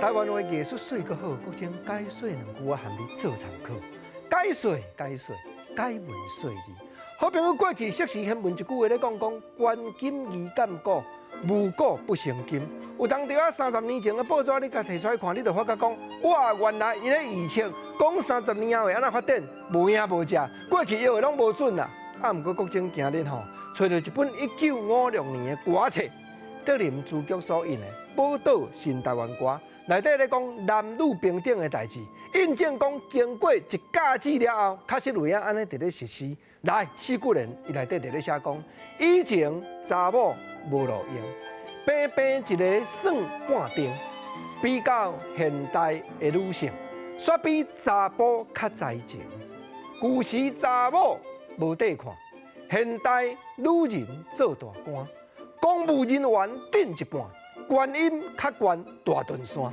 台灣話藝術媠閣好，國清解說兩句我含你做參考。解說解說解文說字。好朋友過去適時先問一句話咧講講，觀今宜鑑古，無古不成今。有當時啊，30年前的報紙你共提出來看，你就發覺講，哇，原來伊咧預測講三十年後會按怎發展，無影無跡，過去預的攏無準啦。啊，毋過國清今日吼，揣著一本1956年的歌冊，德林書局所印的《寶島新台灣歌》，內底咧講男女平等的代誌，印證講經過一甲子了後，確實有影按呢佇咧實施。來，四句聯伊內底佇咧寫講，以前查某無路用，平平一个算半定，比較現代的女性，煞比查埔較才情。舊時查某無底看，現代女人做大官，公務人員頂一半，觀音較懸大屯山。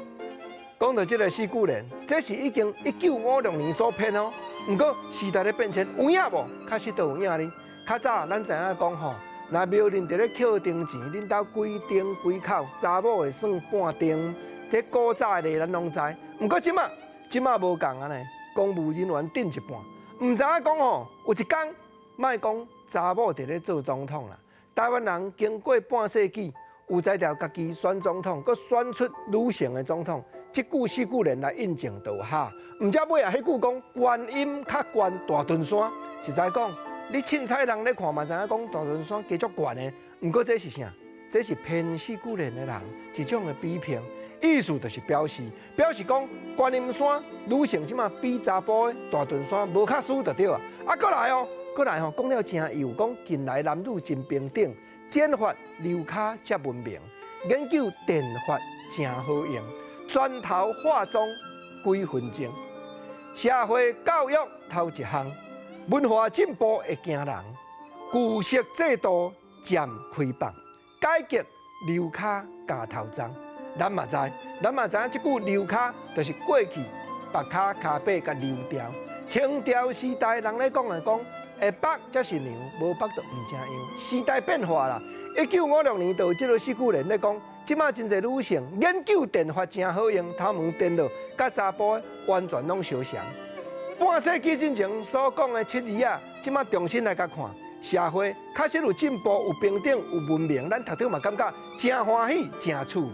講到這个四句聯，這是已經1956年所編哦。毋過時代的變遷有影無？確實都有影哩。較早咱知影講吼，若廟裡佇咧扣燈錢，恁兜幾燈幾口，查某會算半燈。這古早的咱攏知。毋過這馬這馬無仝按呢，公務人員頂一半，毋知影講吼，有一工莫講查某佇咧做總統啦。台灣人經過半世紀，有才調家己選總統，閣選出女性的總統。這句四句聯來印證就哈，毋才尾啊，彼句講觀音較懸大屯山，實在講，你凊彩人咧看嘛，知影講大屯山加足懸的。毋過這是啥？這是編四句聯的人一種的比拼，意思就是表示，表示講觀音山女性這馬比查埔的大屯山無較輸就對啊。啊，閣來哦，閣來吼，講了真有講近來男女真平等，剪髮留跤才文明，研究電髮誠好用。磚頭化妝幾分鐘，社會教育頭一項，文化進步會驚人，舊式制度漸開放，改革留跤咬頭鬃。咱嘛知，咱嘛知影這句留跤就是過去縛跤跤把共留掉。清朝時代人咧講來講，會縛才是娘，無縛就毋成樣。時代變化啦，1956年就有這个四句聯咧講。這馬真濟女性研究電髮誠好用，頭毛電落，佮查埔完全攏相像。半世紀之前所講的七字仔，這馬重新來共看，社會確實有進步、有平等、有文明，咱讀著嘛感覺誠歡喜、誠趣味。